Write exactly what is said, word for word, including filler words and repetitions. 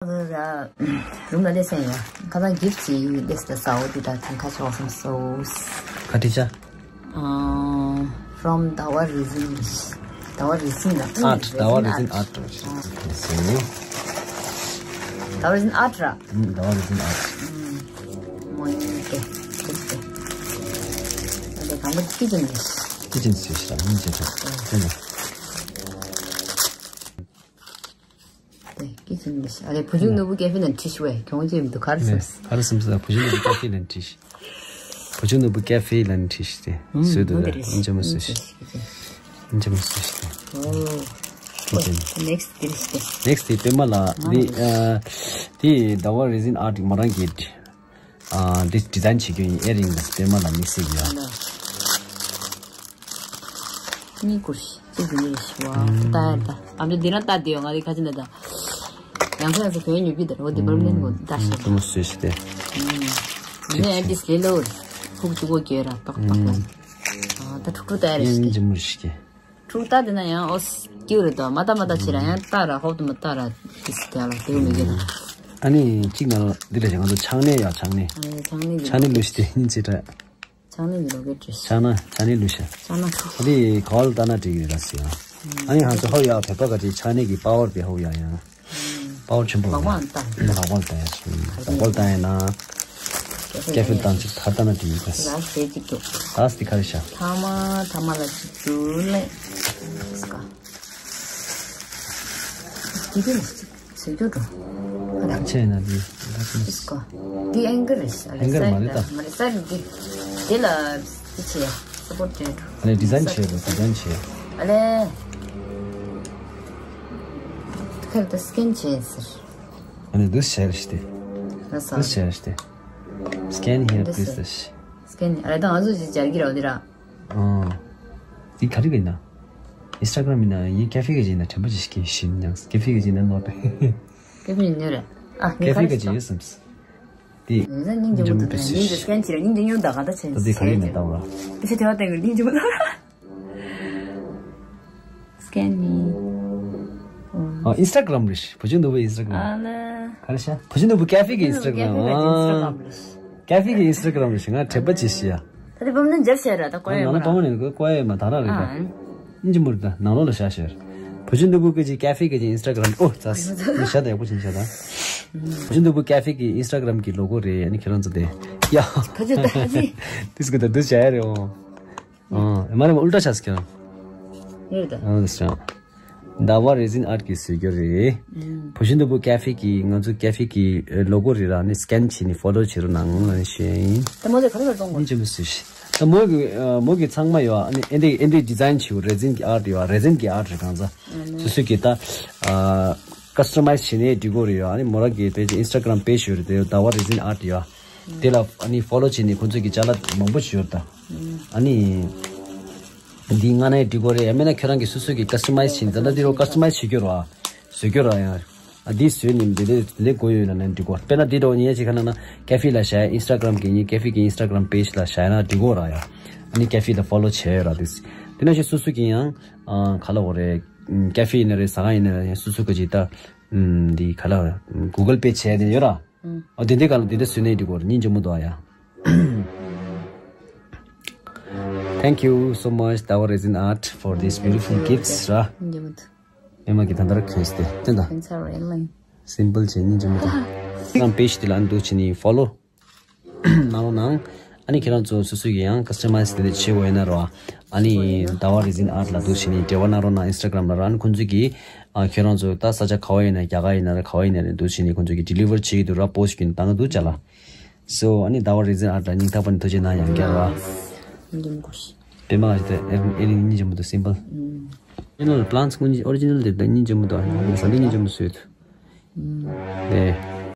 རུམ་ལ་སླེབས་སོང་ཡ། ཁ་སང་གིབ་ཅིག་སླེབས་ཏེ་ཟ་འོ་དེ་དག་ཐང་ཁ་ཆོག་སམ་སོ། ཁ་ཏི་ཅ། ཨ། From Dawa Resin། Dawa Resin་ལ། Art། Dawa Resin Art། Dawa Resin Art་ར། ཨུམ། Dawa Resin Art། མོ་ཡིན་ཏེ། ཏེ་ཏེ། ཨ་ལེ་གང་གི་ཅི་ཅིན་ལེ། ཅི་ཅིན་སི་ཤ་མིན་ཅི་ཅིན། ཏེ་ནེ། ཏེ་ཀི་ཅིན་མི་ཤེས། ཨ་ལེ་བུ་ཆུང་ནོར་བུ་ཀེ་ཧྥེ་ལན་ཁྲིད་ཤོག་ཨེ། གྱོང་ཅི་མི་འདུག་ག་རེ་སེམས། ག་རེ་སེམས་སོ། བུ་ཆུང་ནོར་བུ་ཀེ་ཧྥེ་ལན་ཁྲིད། བུ་ཆུང་ནོར་བུ་ཀེ་ཧྥེ་ལན་ཁྲིད་དེ་སུས་འདུག་ད་ཨིན་ཅི་མི་སུ་ཤེས། ཨིན་ཅི་མི་སུ་ཤེས། ཀི་ཅིན། Next་དེ་རེད་ཤེས། Next་དེ་པད་མ་ལགས། དེ་ཨ་དེ་Dawa Resin Art་མོ་རང་གི་ཨ་འདི་ཌི་ཛའིན་བྱེད་རྒྱུ་ཡིན། ཨེ་རིང་ལ་པད་མ་ལགས་དམིགས་བསལ་གྱི་ཡ། གཉིས་བསྐུར་ཤིག་གཅིག་འདི་ནས་ཤི་བ། ད་ལྟ་ཡར་ད་ཨ་མདོ་འདི་རང་ལྟ་དེ་ཡོང་ང་རི་ཁ་ཅིག་ན་ད་ཡང་ཁ་ཡང་ས་བོད་ཉོ་རྒྱུ་དེར་འོ་དེ་བར་ལེན་གོ་ད་ཤི་ད་མོ་སུས་ཤི་དེ་ནས་ཨ་འདི་སླེ་ལོ་ཧུག་ཅུ་གོ་གྱོད་ར་ཏོག་ཏོག་ལ་ཨ་ད་ཕྲུག་ཕྲུག་ལྟ་ཡ་རེ་ཤི་ཡིན་གི་ཇི་མོ་རེ་ཤི་གི། ཕྲུག་ལྟ་དེ་ན་ཡང་ཨོ་སི་ཀྱུ་རེ་ད་མ་ལྟ་མ་ལྟ་ཆེ་ར་ཡང་ལྟ་ར་ཧོབ་ཏུ་མ་ལྟ་ར་དེ་སི་དེ་ལ་དེ་མི་གི་ད། ཨ་ནི་གཅིག་ན་འདི་ལ་ང་ཚོ་ཆང་ནས་ཡ་ཆང་ནས་ཨ་ནི་ཆང་ནས་ཆང་ནས་ལུས་ཤི་དེ་ཡིན་ཆེ་ད། ཆང་ནི་མི་རོ་གེ་ཏྲེ། ཆང་ན་ཆང་ནི་ལུ་ཤ། ཆང་ན་ཁུ། ཨ་དེ་ག་བ་ལ་ལྟ་ན་འགྲིག་རེད་ལ་སི་ཡང་། ཨ་ནི་ཧང་ཚོ་ཧོ་ཡ་བེ་པ་ག་ཅི་ཆང་ནི་གི་པ་ཝར་བེ་ཧོ་ཡ་ཡང་། པ་ཝར་ཆེན་པོ་ལག་པ་ལ་ལྟ་ཡ་སི། ལག་པ་ལ་ལྟ་ཡ་ན། སྐྱེ་ཕུལ་བཏང་ཅིག་ད་ལྟ་ན་འགྲིག་ཡིན་ལ་སི། ལ་སི་ཅིག་འདུག་ལ་སི་དེ་ག་རེ་ཤ། ཐ་མ་ཐ་མ་ལ་ཅིག་འདུག་ལེ། སི་ཀ། དེ་དེ་ལ་ཅིག་ཟེར་རྒྱུ་འགྲོ། ཨ་ལ། ཆེ་ན་དེ། ཨིས་ཀོ། འདི་ཨེང་གི་རེད་ཤག་ཨེང་གི་མ་རེད་ད། མ་རེད་ས་རེད་འདི། དེ་ལ་འདི་བྱས་སུ་པོར་ཊི་འགྲོ། ཨ་ལེ་ཌི་ཛའིན་བྱས་རེད། ཌི་ཛའིན་བྱས། ཨ་ལེ། ཁེར་ད་སི་ཀེན་བྱས་ཟེར། ཨ་ལེ་འདུག་བྱས་རེད་ཤི་དེ། ཨ་ས། འདུག་བྱས་རེད་ཤི་དེ། Scan here please་ད་ཤི། སི་ཀེན་ཨ་ལེ་ད་ང་ཚོ་ཅིག་སྦྱར་གི་རེད་འོ་དེ་ར། ཨང་། འདི་ག་རེ་ཡིན་ན། ཨིན་སི་ཊ་གྷ་རམ་ཡིན་ན་ཡིན་ཀེ་ཧྥེ་ག་ཅིག་ཡིན་ན་དྲན་པ་ཅིག་ཤིག་གི་ཤིན་ཡང་ཀེ་ཧྥེ་ག་ཅིག་ཡིན་ན་ནོར་ཏེ། ཀེ་ཧྥེ་ཡིན་ནི་རེད། ཨ་ངས་ཀེ་ཧྥེ་ག་ཅིག་ཡོད་བསམ། འདི། ཡིན་ན་སྙིང་རྗེ་མོ་འདུག་ད་ཡིན་འདི་སི་ཀེན་བྱེད་ར་སྙིང་རྗེ་མོ་འདུག་ག་ད་ཆེན་ད་འདི་ག་རེ་ཡིན་ན་ལྟ་བ། འདི་ཕྱི་དེ་བ་སྟེང་གི་སྙིང་རྗེ་མོ་འདུག་སི་ཀེན་ནི། ཨ་ཨིན་སི་ཊ་གྷ་རམ་རེད་ཤི། བུ་ཆུང་ནོར་བུ་ཨིན་སི་ཊ་གྷ་རམ། ཨ་ལེ། ག་རེ་ཤ། བུ་ཆུང་ནོར་བུ་ཀེ་ཧྥེ་གི་ཨིན་སི་ཊ་གྷ་རམ། ཀེ་ཧྥེ་གི་ཨིན་སི་ཊ་གྷ་རམ་རེད་ཤི། ང་དྲན་པ་ཅིག་ཤི་ཡ། ད་དེ་བམ་ནི་འཇབ་ཤ་ར་ད་ཀོ་ཡ་ང་ལ་མ་བམ་ནི་ཀོ་ཡ་མ་ད་ར་རེད་ད། ཨ། ཨིན་ཇི་མུར་ད་ནང་ལོགས་ལ་ཤ་ཤར། བུ་ཆུང་ནོར་བུ་ཀེ་ཅི་ཀེ་ཧྥེ་ཀེ་ཅི་ཨིན་སི་ཊ་གྷ་རམ་ཨོ་ཙ་ཙ་ཤ་ད་ཡག་པོ་ཕྱིན་ཤ་ད། བུ་ཆུང་ནོར་བུ་ཀེ་ཧྥེ་གི་ཨིན་སི་ཊ་གྷ་རམ་གི་ལོ་གོ་རེད། ཨ་ནི་ཁྱེད་རང་ཚོ་དེ་ཡ། ཁ་ཆུ་ད་ཅི། དུས་ཀུ་ད་དུས་བྱ་ཡ་རེད་འོ། ཨ་མ་རེད་མ་ཨུལ་ཏྲ་ཤ་སི་ཁྱེད་རང་། རེད་ད། ཨ་ཟེར། Dawa Resin Art གི་བཟོ་རྒྱུ་རེད། བུ་ཆུང་ནོར་བུ་ཀེ་ཧྥེ་གི་ང་ཚོ་ཀེ་ཧྥེ་གི་ལོ་གོ་རེད་ར། ནི་སི་ཀེན་བྱས་ནི་ཕོ་ལོ་བྱེད་རོགས་གནང་ལབ་ནི་ཞུ་ཡ་ཡིན། ད་མོ་ཚོས་ག་རེ་ག་རེ་གཏོང་དགོས། ཨིན་ཇི་མི་སུ་ཤི། ད་མོ་གི་མོ་གི་ཚང་མ་ཡོད། ཨ་ནི་ཨེ་འདི་ཨེ་འདི་ཌི་ཛའིན་བྱེད་རེ་ཛིན་གི་ཨར་ཊི་ཡོད། རེ་ཛིན་གི་ཨར་ཊི་རེད་གང་ཚ། སོ་སོ་གི་ད་ཀ་སི་ཊ་མའི་ཛི་བྱས་ནས་འབྲི་དགོས་རེད་ཡོད། ཨ་ནི་མོ་རང་གི་པེ་ཇི་ཨིན་སི་ཊ་གྷ་རམ་པེ་ཇི་ཡོད་རེད་དེ། Dawa Resin Art ཡོད། དེ་ལ་ཨ་ནི་ཕོ་ལོ་བྱས་ནི་ཁོང་ཚོ་གི་ཅ་ལག་མང་པོ་ཞིག་ཡོད་ད། ཨ་ནི། འདི་སྔ་ནས་འབྲི་དགོས་རེད། ཡང་མིན་ན་ཁྱོད་རང་གིས་སོ་སོ་གི་ཀ་སི་ཊ་མའི་ཛི་བྱིན་ད་ལྟ་འདི་རུ་ཀ་སི་ཊ་མའི་ཛི་བྱེད་རྒྱུ་ར། བཟོ་རྒྱུ་ར་ཡང་། ཨ་འདི་བཟོས་ནས་འདི་འདྲས་འདི་འདྲས་དགོས་ཡོད་ལབ་ནས་འབྲི་དགོས། དཔེར་ན་འདི་འདྲ་བོ་ཉིན་ཞིག་ཁ་ན་ན་ཀེ་ཧྥེ་ལ་བཞག་ཡ། ཨིན་སི་ཊ་གྷ་རམ་གི་ཉིན་ཀེ་ཧྥེ་གི་ཨིན་སི་ཊ་གྷ་རམ་པེ་ཇི་ལ་བཞག་ཡ་ན་འབྲི་དགོས་ར་ཡ། ཨ་ནི་ཀེ་ཧྥེ་ལ་ཕོ་ལོ་བྱས་ཡོད་ར་དུས། དེ་ནང་བཞིན་སོ་སོ་གི་ཡང་ཨ་ག་ལ་འོ་རེད། ཀེ་ཧྥེ་ཡིན་ན་རེད། ཟ་ཁང་ཡིན་ན་རེད། ཡང་སོ་སོ་གི་ཅིག་ད་འདི་ག་ལ་འོ་རེད། གུ་གལ་པེ་བྱས་ནས་ཡོད་ར། ཨ་དེ་འདྲས་ག་ལ་དེ་འདྲས་བཟོས་ནས་འབྲི་དགོས་ར། སྙིང་རྗེ་མོ་འདུག་ཨ་ཡ། Thank you so much, Dawa Resin Art, for these beautiful gifts ར། སྙིང་རྗེ་མོ་འདུག་ཨེ་མ་གི་ད་ལྟར་གྱོན་སྟེ་བསྟན་ད། ཁྱོད་ཚར་བ་ཡིན་ལ། སིམ་པལ་བྱས་སྙིང་རྗེ་མོ་འདུག་ཨིན་སི་ཊ་གྷ་རམ་པེ་ཇི་དེ་ལ་ཨ་ནི་འདུག་བྱས་ནི་ཕོ་ལོ་གནང་རོགས་གནང་། ཨ་ནི་ཁྱེད་རང་ཚོ་སོ་སོ་གི་ཡང་ཀ་སི་ཊ་མའི་ཛི་དེ་འདྲ་བྱེད་དགོས་ཡོད་ན་རོ། ཨ་ནི་Dawa Resin Art ལ་འདུག་བྱས་ནི་འབྲེལ་བ་གནང་རོགས་གནང་ཨིན་སི་ཊ་གྷ་རམ་ལ་ར། ཨ་ནི་ཁོང་ཚོ་གི་ཨ་ཁྱེད་རང་ཚོ་ད་ས་ཆ་ག་བ་ཡིན་ན་རྒྱ་གར་ཡིན་ན་ར་ག་བ་ཡིན་ན་ར་འདུག་བྱས་ནི་ཁོང་ཚོ་གི་ཌི་ལི་ཝར་བྱེད་ཀྱི་འདུག་ར། པོ་སི་ཊི་བྱས་ནི་བཏང་གི་འདུག་ཅ་ལག་སོ་ཨ་ནི་Dawa Resin Art ལ་སྙིང་ཐག་པ་ནས་ཐུགས་རྗེ་གནང་། ཡང་བསྐྱར་ར། སྙིང་རྗེ་མོ་དགོས་ཤིག་པད་མ་ལ་ཞིག་ད་ཨེ་རིང་སྙིང་རྗེ་མོ་འདུག་སིམ་པལ། ཨོ་རི་ཇི་ནལ་པི་ལན་ཊི་སི་ཀུན་གྱི་ཨོ་རི་ཇི་ནལ་དེ་ད་སྙིང་རྗེ་མོ་འདུག་ཨ་ནི་ས་འདི་སྙིང་རྗེ་མོ་བཟོས་འདུག་ཨེ།